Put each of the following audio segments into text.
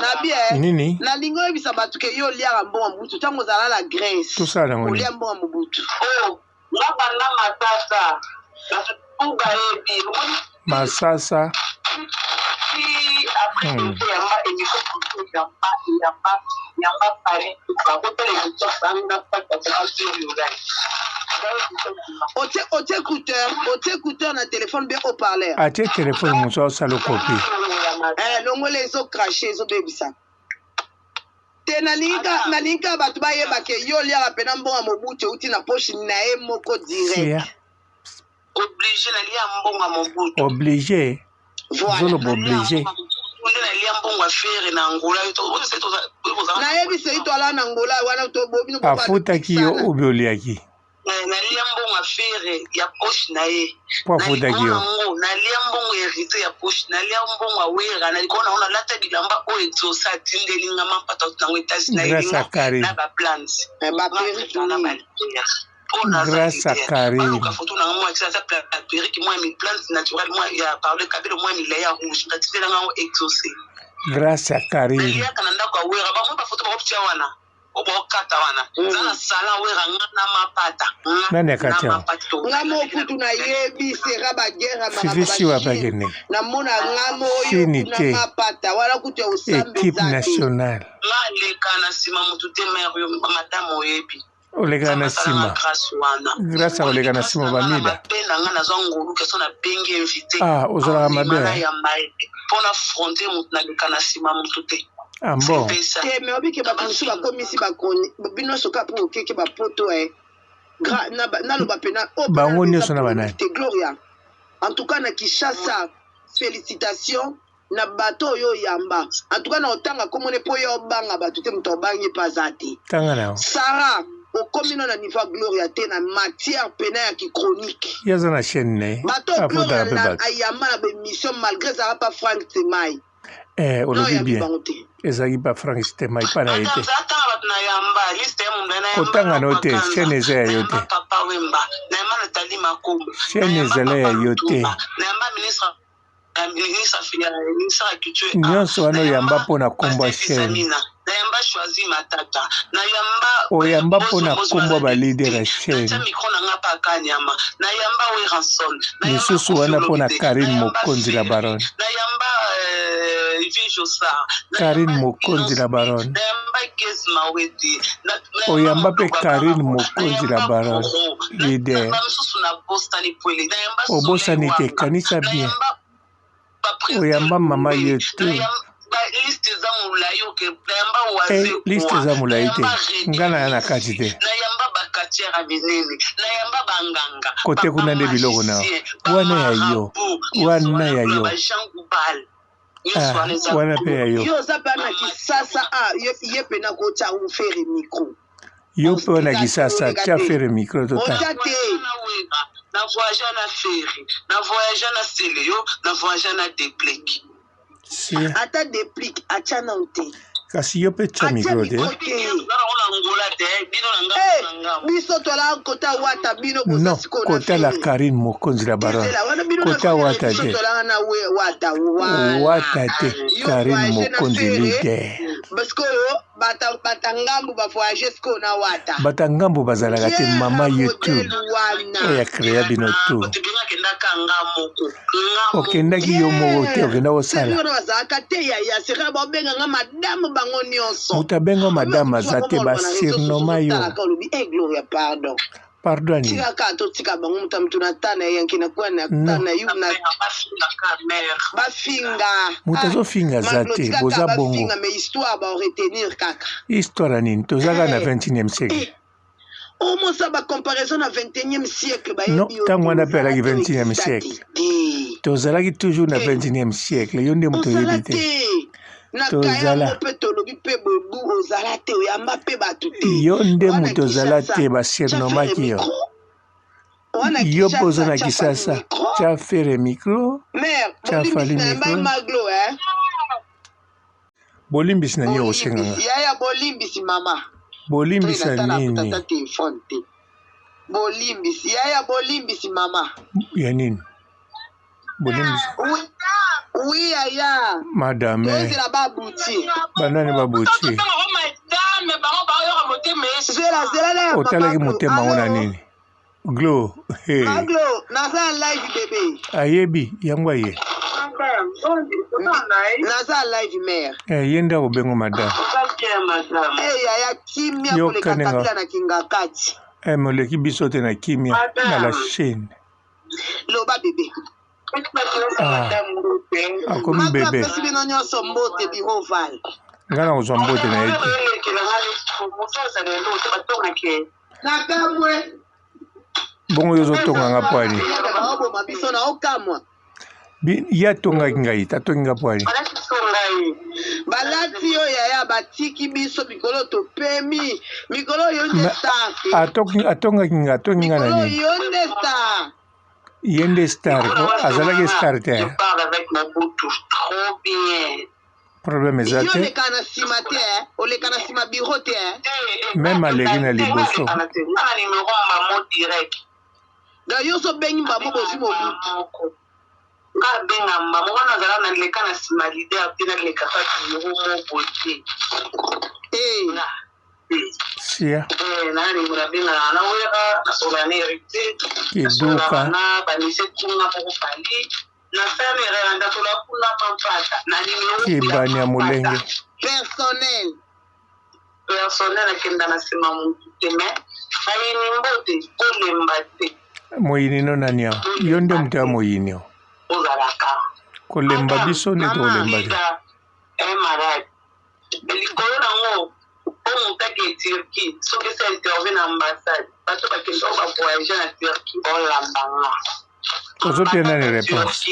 Nabi eh, Nini? Nalingi oyebisa bato ke yo oliaka mbongo ya Mobutu ntango ozala na Grèce. Tosala nango nini? Olia mbongo ya Mobutu. Oh, nga banda matata bato tu bayebi omoni. Masasa. Ti après yamba émission yamba yamba yamba Paris bakotala émission banga pata bakotala. Otie écouteur, otie écouteur na téléphone bien haut-parleur. Atie telefone mosu asala copie. Eh, longola, ezocracher, ezobebisa te. Nalingi kaka bato bayeba ke yo oliaka mpena mbongo ya Mobutu, euti na poche na ye moko direct. Sia. Obligé nalia mbongo ya Mobutu. Obligé. Voilà. Ozoloba obligé. Nde nalia mbongo ya Ferre na Angola. Nayebi sei toala na Angola wana to bino. Afutaki yo obi oliaki? Nalia mbongo ya Ferre ya poche na ye. Po afutaki yo? Yango nalia mbongo ya Héritier ya poche, nalia mbongo ya Wera na likolo nango, nalata bilamba oyo Exauce atindeli nga mampata nango Etats-Unis. Grâce à Karine. Na baplante. Baperruque. Na balipere. Grâce à Karine. Baluka photo nanga mwa aza perruque mwa mi plante naturelle mwa ya parle kabelo mwa milai ya rouge, natidelanga yango Exauce. Grâce à Karine. Naliaka na ndako ya Wera, bamoi bafoto bakotia wana, okokata wana eza na sala Wera, nga na mapata. Nani akati yango? Nga mo kutu nayebi sera baguerre. Fivisi wapi akende? Namona nga mo oyo Sini kuna te. Mapata wana kutu ya osambe Équipe eza te. nationale. Nga leka na nsima motu te, mare yo madame oyebi. Oleka na nsima. Grâce wana. Grâce akoleka na nsima bamida. Mabe na nga, nazwa ngolu keso nabengi invité. Ah, ozalaka mabe, eh? Nayamba ye mpo na frontier, motu naleka na nsima motu te. Ah bon. Pesa. Te, me obike bato mosusu bakomisi bakoni bino nyonso kaka mpo okeke bapoto e naloba mpena oyo mpena Bango eza nyonso na banani? te. Gloria, en tout cas na Kinshasa, félicitation na bato oyo oyamba. En tout cas na otanga komone mpo yo obanga bato te, moto obangi mpe aza te. Tanga na yo. Sara, okomi no na niveau ya Gloria te na matière pena ya kichronique. Ye aza na chaîne na ye. Bato Afutaka Gloria mpe na bato. ayamba na baémission, malgré ezalaka pa Frank Temai. Eh, Na olobi oyambi bien. bango te. Ezalaki pa Frank Stemai mpa na ye te. Atanga bato na yamba, liste ya mundu na yamba. Kotanga na yo te, chaîne eza ya yo te. Nayamba Papa Wemba, nayamba Nathalie Makombo. Chaîne ezala ya yo te. Nayamba ministre ya ministre ya ministre ya culture. Nyonso wana oyamba mpo na nkombo ya chaîne. Nayamba Choisi Matata, nayamba. Oyamba mpo na nkombo ya baleader ya chaîne. Natia micro na nga pa Kanyama, nayamba Werrason. Lisusu wana mpo na Karine Mokonzi la Baronne. Nayamba Vie Josar. Karine Mokonzi la Baronne. Nayamba Gez Mawete. Oyamba mpe Karine Mokonzi la Baronne leader. Mosusu nabosani pwele, nayamba. Obosani te, kanisa bien. Oyamba mama ye te. Liste eza molai, oke nayamba. Eh, liste eza molai te, nga na ya na kati te. Nayamba bakatiere ya minene, nayamba banganga. Kote kuna nde biloko na yo wana ya yo, wana ya yo. Jean Goubal. Ah, wana mpe ya yo. Yo oza mpe na Kisasa, ah, ye mpe na kotya Ferre micro. Yo mpe wana Kisasa, tia Ferre micro tota. Otya te. Na voyage na Ferre, na voyage na Seleo, na voyage na Deplick. Si. Ata Deplick atya nano te. Kasi yo mpe tia Atia micro te. micro te. Eh, biso tola kota Wata, bino boza Non. sikoyo na Kotala Ferre. Karine Mokonzi la Baronne. Tezela, wana bino na Kota Ferre, Wata biso te. tolaka na we Wata wana. Wata te. Yo Karine voyage na Mokonzi Ferre, leader. parce que oyo bata ngambu bavoyage sikoyo na Wata. Bata ngambo bazalaka te, mama YouTube. Wana oyo acréa bino tu. Akendaka nga moko. Okendaki yo moko te, okenda kosala. Wana bazalaka te yaya sera babenganga madame bango nyonso. Moto abenga madame aza te, basurnoma yo. Olobi e Gloria, pardon. Pardon nini? Tika totika bango, moto motu na ta na yanki na kwa na ta na yu na bafinga. Moto azofinga aza te, boza bongo. Bafinga, mais histoire baretenir kaka. Histoire ya nini? Toza kaka na 21e siècle. Omosa bacomparaison na 21e siècle. Non, ntango wana mpe alaki 21e siècle, tozalaki toujours na 21e siècle. Yo nde moto oyebi te. Na Tozala. kayango mpe tolobi mpe bobu ozala te, oyamba mpe bato te. Yo nde Wana moto ozala Kinshasa, te, basurnomaki yo. Wana Yo mpe oza na Kinshasa, Kisasa. micro. Tia Ferre micro. Mare Tia Fally bolimbisi na yamba micro. Maglo, eh? Bolimbisi na nini okosenga nga? Bolimbisi yaya, bolimbisi mama. Bolimbisa nini? Tata telefone te. Bolimbisi yaya, bolimbisi mama. Ya nini bolimbisi? Oui. Oui yaya. Madame. Tozela ba abouti. Banani ba abouti? Zela zela na Otalaki motema ngo na nini? Glo. Hey. Glo, naza live bebe. Ayebi yango aye. Naza live mère. Eh, ye nde akobengo madame. Eh, yaya kimia koleka kabila na kingakati. Eh, moleki biso te na kimia na la chaîne. Loba bebe. Ah, akomi bebe. Apesi bino nyonso mbote bureau val. Ngai nakozwa mbote na ye te. Nakamwe. Bongo yo ozotonga nga pwani. Baoboma biso na okamwa. Ye atongaki ngai te, atongi nga pwani. Balati yo yaya, batiki biso mikolo topemi. Mikolo yo nde star. Atongaki nga, atongi nga na Mikolo nini? yo nde star. Ye nde star, azalaki star te. Problème eza Yo te. oleka na nsima te, eh. Oleka na nsima bureau te. Eh. Meme aleki na liboso. Donc yo ozobengi mbamo bozwi mobutu. Nga abenga mbamo wana azala na leka na nsima leader te, naleka pa bureau moko te. Eh. Sia. Na lingo nabengaka na wera, nasolana na héritier, Kiduka. na banise kuna moko pali nasala erreur ndatola kuna pampata na nimero Kibani ya molenge. Personnel. Personnel akenda na nsima motu te, mais bayini mbote olemba te. Moyini no nani awa? Yo nde moto ya moyini o. Ozalaka. Kolemba biso nde tokolemba te. Un malade likolo nango po moto ake Turquie, soki esa interview na ambassade, bato bakende oyo bavoyage na Turquie olambanga. Ozopia nani réponse?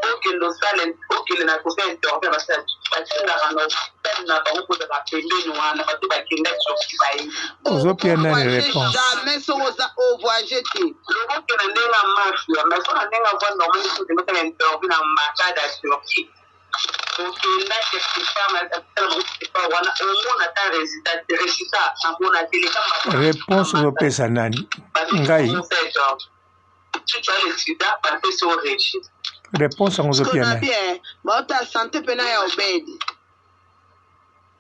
Okende osala, okende na kosa interview, basala batindaka na hôpital na bango kozala pembeni wana, bato bakenda Turquie baye. Ozopia nani réponse? Jamais soki oza ovoyage te. Lokoke na ndenge ya mafia, mais so na ndenge avanda, omoni soki okende osala interview na ambassade ya Turquie, okenda quelque part na hôpital bango quelque part wana, omona ata résultat, résultat namona te leka. Réponse ozopesa nani? Ngai? Si tu as le sida, bapesi yo régime. Réponse yango ozopia Kona nani? bien, baota santé mpena ya Obedi.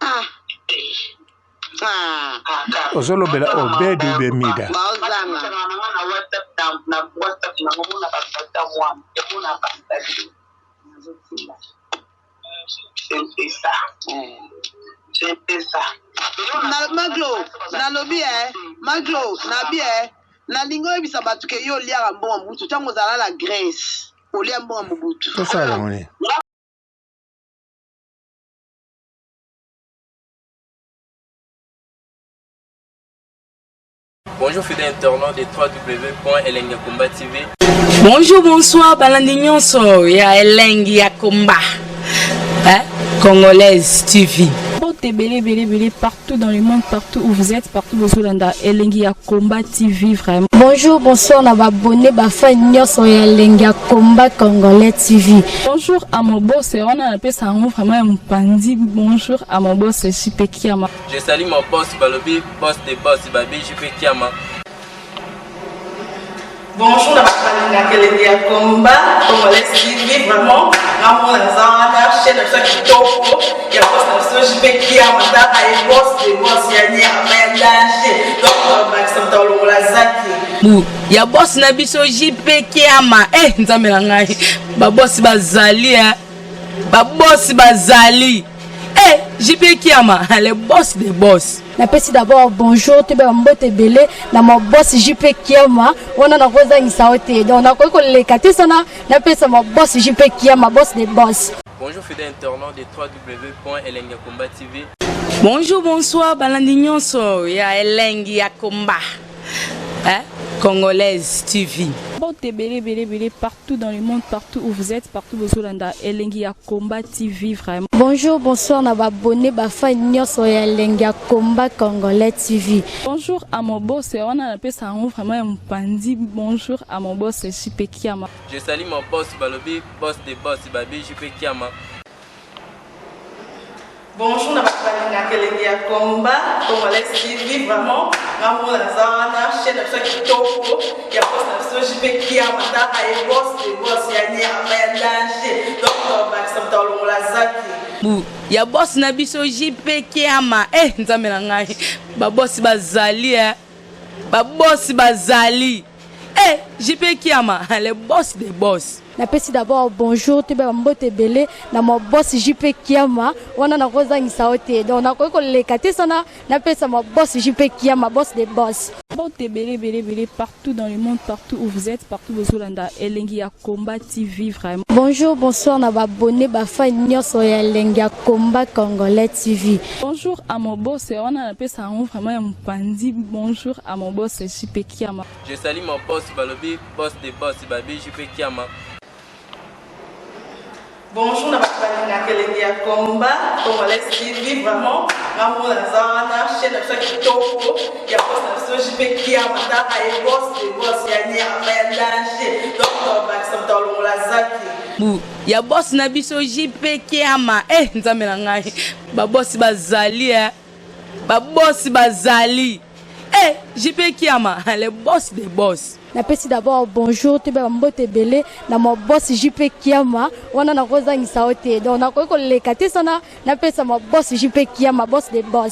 Ah. Ah. Ozolobela Obedi ube Mida? Baozanga. Na WhatsApp, na WhatsApp nango mona bapata mwana emona bantali. C'est ça, c'est ça. Maglo, nalobi e Maglo, nabi e nalingi oyebisa bato ke yo oliaka mbongo mobutu ntango ozala na Grèce, olia mbongo mobutu. Tosala yango nini? Bonjour fidèles internautes de www.elengakomba TV. Bonjour, bonsoir, balandi nyonso ya Elengi ya Komba. Hein? Congolaise TV. Mbote ebele ebele ebele partout dans le monde, partout où vous êtes, partout bozolanda Elengi ya Combat TV vraiment. Bonjour, bonsoir na babone bafan nyonso ya Elengi ya Combat Congolais TV. Bonjour à mon boss, wana napesa yango vraiment ya mopanzi. Bonjour à mon boss JP Kiama. Je salue mon boss Balobi, boss des boss, Babi JP Kiama. Bonjour na bato balingaka Elengi ya Combat Congolais TV, vraiment ngamona naza wana chaîne na biso ya kitoko ya boss na biso JP Kiama, taka ye boss de boss ya nyama ya danger, donc bakisa moto alongola zaki. Bu ya boss na biso JP Kiama. Eh Nzambe na ngai. Ba boss bazali eh. Ba boss bazali. Eh JP Kiama, le boss des boss. Napesi d'abord bonjour toyeba mbote ebele na ma boss JP Kiama, wana nakozangisa yo te, donc nakoki koleka te sana napesa ma boss JP Kiama, boss de boss. Bonjour fidèles internautes de www.elengakomba TV. Bonjour, bonsoir, balandi nyonso ya Elengi ya Komba. Hein? Congolaise TV. Mbote ebele ebele ebele partout dans le monde, partout où vous êtes, partout bozolanda Elengi ya Combat TV vraiment. Bonjour, bonsoir na babone bafan nyonso ya Elengi ya Combat Congolais TV. Bonjour à mon boss, wana napesa yango vraiment ya mopanzi. Bonjour à mon boss JP Kiama. Je salue mon boss Balobi, boss des boss, Babi JP Kiama. Bonjour na bato balingaka elengi ya combat congolais TV, vraiment nga mona naza wana, chaîne na biso ya kitoko ya boss na biso JP Kiama, taka ye boss de boss ya nyama ya danger, donc tobakisa moto alongola zaki bu ya boss na biso JP Kiama. Eh, nzambe na ngai, babosi bazali, eh. Babosi bazali, eh, JP Kiama, le boss des boss. Napesi d'abord bonjour, toyeba bambote ebele na ma boss JP Kiama. Wana nakozangisa yo te, donc nakoki koleka te sana napesa ma boss JP Kiama, boss de boss. Mbote ebele ebele ebele partout dans le monde, partout où vous êtes, partout bozolanda Elengi ya Combat TV vraiment. Bonjour, bonsoir na babone, bafan nyonso ya Elengi ya Combat Congolais TV. Bonjour à mon boss, wana napesa yango vraiment ya mopanzi. Bonjour à mon boss JP Kiama. Je salue mon boss, balobi boss de boss, babi JP Kiama. Bonjour na bato balingaka elengi ya combat congolais TV, vraiment nga mona naza wana, chaîne na biso ya kitoko ya boss na biso JP Kiama, taka ye boss de boss ya nyama ya danger, donc tobakisa moto alongola zaki bu ya boss na biso JP Kiama. Eh, nzambe na ngai, babosi bazali, eh. Babosi bazali, eh, JP Kiama, le boss des boss. Napesi d'abord bonjour, toyeba bambote ebele na ma boss JP Kiama. Wana nakozangisa yo te, donc nakoki koleka te sana napesa ma boss JP Kiama, boss de boss.